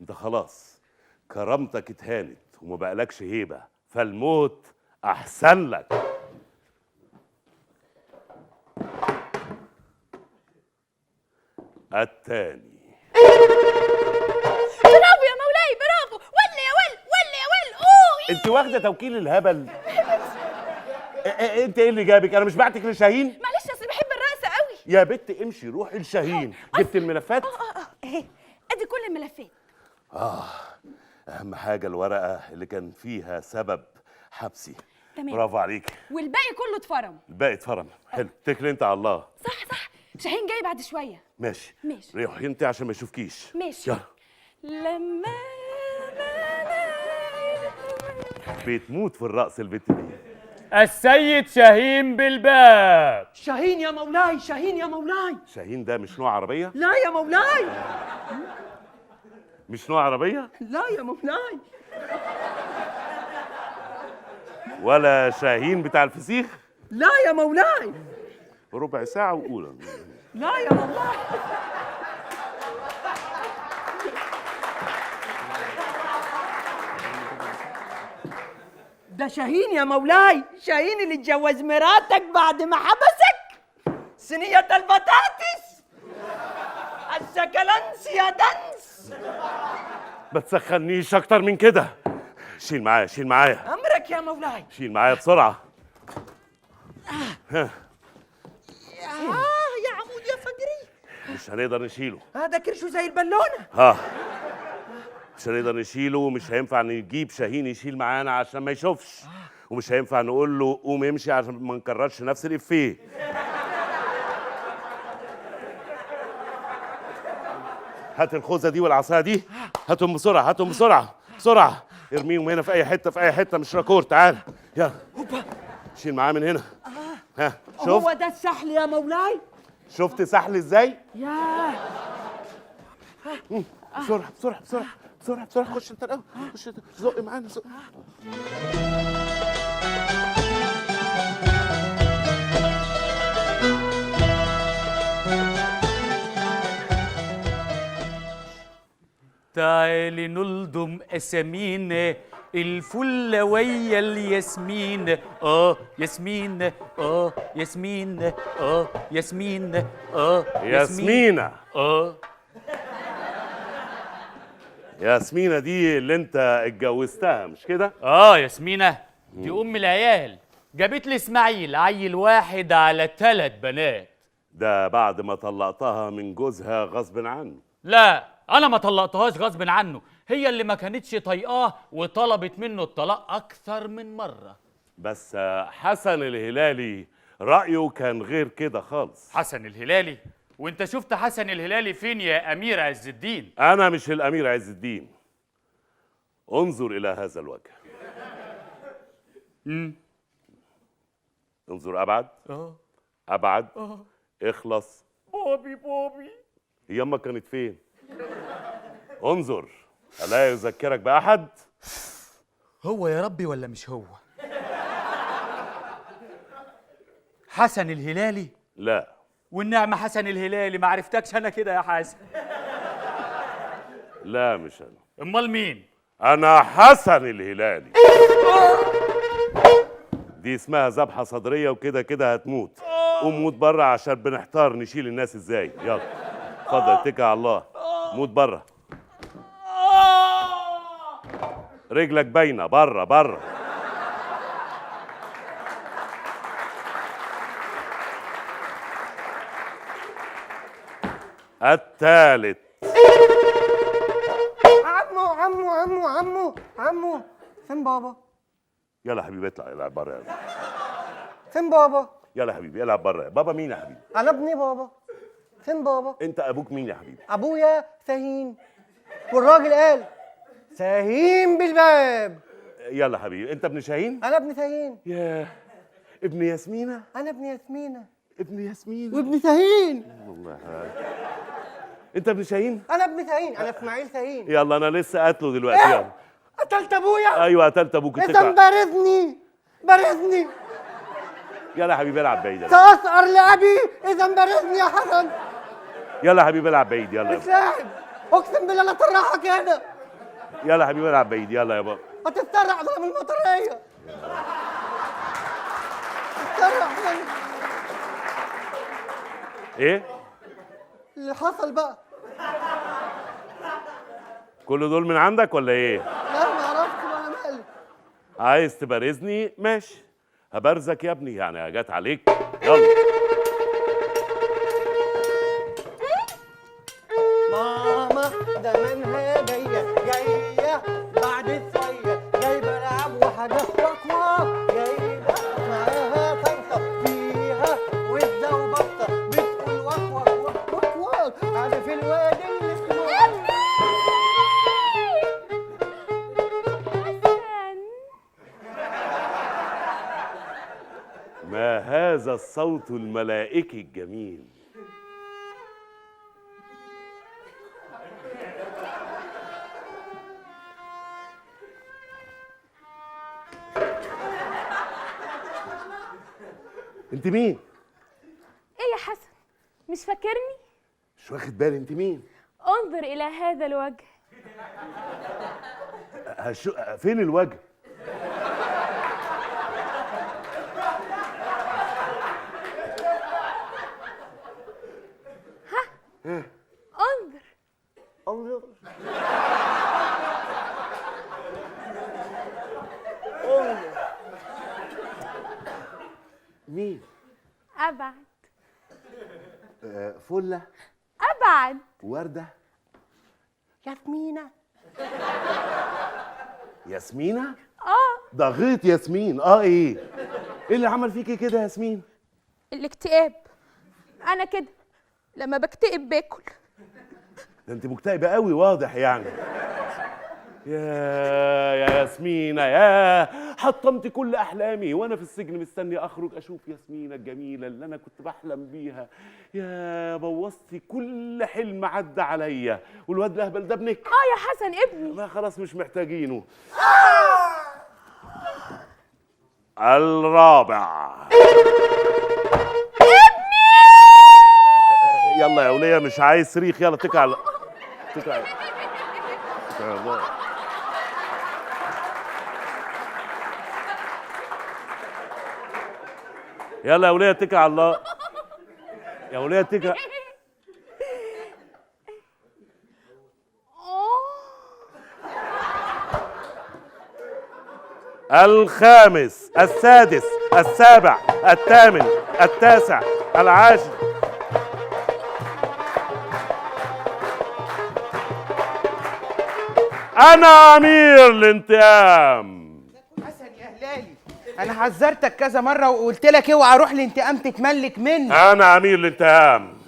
انت خلاص كرامتك اتهانت وما بقالكش هيبة، فالموت احسن لك. التاني. برافو يا مولاي، برافو. ول يا ول، ول يا ول. اوه، انت واخده توكيل الهبل. انت ايه اللي جابك؟ انا مش بعتك لشاهين؟ معلش اصل بحب الرقص قوي. يا بت امشي روحي لشاهين. جبت الملفات؟ اهي، ادي كل الملفات. اهم حاجة الورقة اللي كان فيها سبب حبسي. تمام. برافو عليك. والباقي كله اتفرم. الباقي اتفرم. حلو، اتكلي انت على الله. صح صح، شاهين جاي بعد شوية. ماشي ماشي. روحي انت عشان ما يشوفكيش. ماشي. يلا. لما بتموت في الرقص البت دي. السيد شاهين بالباب. شاهين يا مولاي، شاهين يا مولاي. شاهين ده مش نوع عربية؟ لا يا مولاي. مش نوع عربية؟ لا يا مولاي. ولا شاهين بتاع الفسيخ؟ لا يا مولاي. ربع ساعة وقول. لا يا مولاي. ده شاهين يا مولاي، شاهين اللي اتجوز مراتك بعد ما حبسك. صينية البطاطس، السكلنس يا دنس. ما تسخنيش اكتر من كده. شيل معايا، شيل معايا. امرك يا مولاي. شيل معايا بسرعة. يا عمود يا فجري. مش هنقدر نشيله. هذا كرشه زي البالونة. ها، مش هنقدر نشيله، ومش هينفع نجيب شاهين يشيل معانا عشان ما يشوفش، ومش هينفع نقول له قوم امشي عشان ما نكررش نفس الإفيه. هات الخوذة دي والعصاية دي، هاتهم بسرعة، هاتهم بسرعة، بسرعة. ارميهم هنا في أي حتة، في أي حتة، مش راكور. تعال يلا شيل معاه من هنا. ها، شفت؟ هو ده السحل يا مولاي. شفت سحل ازاي؟ ياه. بسرعة بسرعة بسرعة بسرعة بسرعة. خش انت الأول، خش انت، زق معانا، زق. تعالي نلضم اسامينا، الفلة ويا الياسمين. ياسمين، ياسمين، ياسمين، ياسمينة. ياسمينة دي اللي انت اتجوزتها مش كده؟ ياسمينة دي ام العيال، جابت لي اسماعيل عيل واحد على 3 بنات. ده بعد ما طلقتها من جوزها غصب عنه. لا، انا ما طلقتهاش غصب عنه، هي اللي ما كانتش طايقاه وطلبت منه الطلاق اكثر من مرة. بس حسن الهلالي رايه كان غير كده خالص. حسن الهلالي؟ وانت شفت حسن الهلالي فين يا امير عز الدين؟ انا مش الامير عز الدين. انظر الى هذا الوجه. انظر ابعد. ابعد. اخلص. بوبي بوبي. ياما كانت فين؟ انظر، ألا يذكرك بأحد؟ هو يا ربي ولا مش هو؟ حسن الهلالي؟ لا. والنعمة حسن الهلالي، ما عرفتكش أنا كده يا حسن. لا مش أنا. أمال مين؟ أنا حسن الهلالي. دي اسمها ذبحة صدرية وكده كده هتموت. قوم موت بره عشان بنحتار نشيل الناس ازاي. يلا اتفضل، اتكل على الله. موت بره. رجلك باينة بره بره. الثالث. عمو عمو عمو عمو عمو، فين بابا؟ يلا يا حبيبي اطلع العب بره. يلا فين بابا؟ يلا يا حبيبي العب بره. بابا مين يا حبيبي؟ انا ابني بابا. فين بابا؟ انت ابوك مين يا حبيبي؟ ابويا شاهين، والراجل قال شاهين بالباب. يلا حبيبي، انت ابن شاهين؟ انا ابن شاهين. ياه، ابن ياسمينة؟ انا ابن ياسمينة. ابن ياسمينة وابن شاهين. والله انت ابن شاهين؟ انا ابن شاهين، انا اسماعيل شاهين. يلا انا لسه قاتله دلوقتي. يلا. قتلت ابويا؟ ايوه قتلت ابوك. اذا بارزني بارزني. يلا يا حبيبي العب بعيد. سأسأر لأبي إذا بارزني يا حسن. يلا يا حبيبي العب بعيد. يلا مش لاعب، اقسم بالله لا طرحك هنا. يلا يا حبيبي العب بعيد، يلا يا بابا. هتتسرع من المطريه. تتسرع. ايه اللي حصل بقى؟ كل دول من عندك ولا ايه؟ لا ما عرفت بقى، انا مالي. عايز تبارزني؟ ماشي هبارزك يا ابني، يعني جت عليك. يلا ماما ده منها جاية جاية بعد شوية، جايبه لعب وحاجات واكوا، جايبه معاها طنطا فيها وزه وبطه، بتقول واك واك واك واك واك. عارف الواد اللي اسمه حسن؟ ما هذا الصوت الملائكي الجميل؟ انت مين؟ ايه يا حسن، مش فاكرني؟ مش واخد بالي، انت مين؟ انظر الى هذا الوجه. فين الوجه؟ ها انظر. انظر انظر. مين؟ ابعد. فلة. ابعد. وردة. ياسمينة. ياسمينة؟ اه ده غيط ياسمين. اه ايه؟ ايه اللي عمل فيكي كده يا ياسمين؟ الاكتئاب. انا كده لما بكتئب باكل. ده انت مكتئبة قوي واضح يعني. يا ياسمينة، يا حطمت كل أحلامي وأنا في السجن مستني أخرج أشوف ياسمينة الجميلة اللي أنا كنت بحلم بيها. يا بوظتي كل حلم عدى عليا. والواد الأهبل ده ابنك؟ اه يا حسن ابني. لا خلاص مش محتاجينه. الرابع ابني. يلا يا ولية مش عايز صريخ، يلا اتكل على اتكل على الله. يلا يا ولية اتكل على الله. يا ولية اتكل. الخامس، السادس، السابع، الثامن، التاسع، العاشر. أنا أمير الانتقام. حسن يا هلالي، أنا حذرتك كذا مرة وقلت لك اوعى أروح الانتقام تتملك مني. أنا أمير الانتقام.